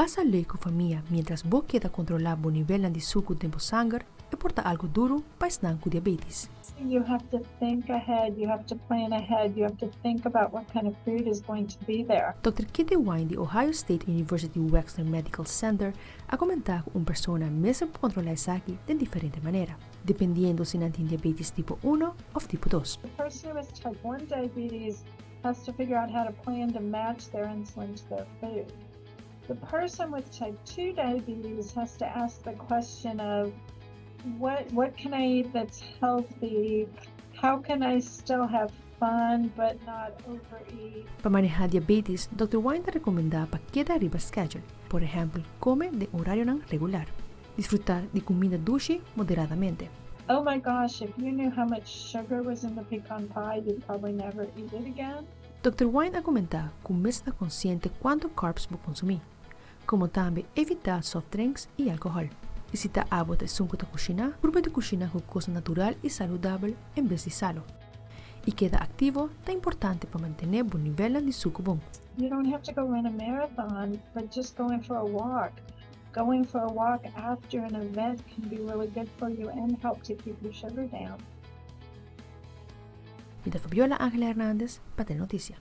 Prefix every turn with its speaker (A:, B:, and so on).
A: Pasa leuk ku famia mientras bo keda kontrolá bo nivelnan di suku den bo sanger e por ta algu duru pa esnan ku diabetes.
B: You have to think ahead, you have to plan ahead, you have to think about what kind of food is going to be there.
A: Dòkter Kitty Wine di Ohio State University Wexner Medical Center a komentá ku un persona mester por kontrolá esaki den diferente manera, dependiendo si nan tin diabetes tipo uno òf tipo dos.
B: The person who has type 1 diabetes has to figure out how to plan to match their insulin to their food. The person with type 2 diabetes has to ask the question of what what can I eat that's healthy? How can I still have fun but not overeat?
A: Pa manehá diabetes, Dòkter Wine ta rekomendá pa keda riba schedule, por ehèmpel kome den orarionan regular. Disfrutá di kuminda dushi moderadamente.
B: Oh my gosh, if you knew how much sugar was in the pecan pie, you'd probably never eat it again.
A: Dòkter Wine a komentá ku mester ta konsiente kuantu carbs bo konsumí, komo tambe evitá soft drinks i alkohòl. I si ta abo ta esun ku ta kushiná, purba di kushiná ku kosnan natural i saludabel en bes di salu. I keda aktivo ta importante pa mantené bo nivelnan di suku bon.
B: You don't have to go run a marathon, but just going for a walk. Going for a walk after an event can be really good for you and help to keep your sugar down.
A: Mi ta Fabiola Angela Hernandez pa Telenoticia.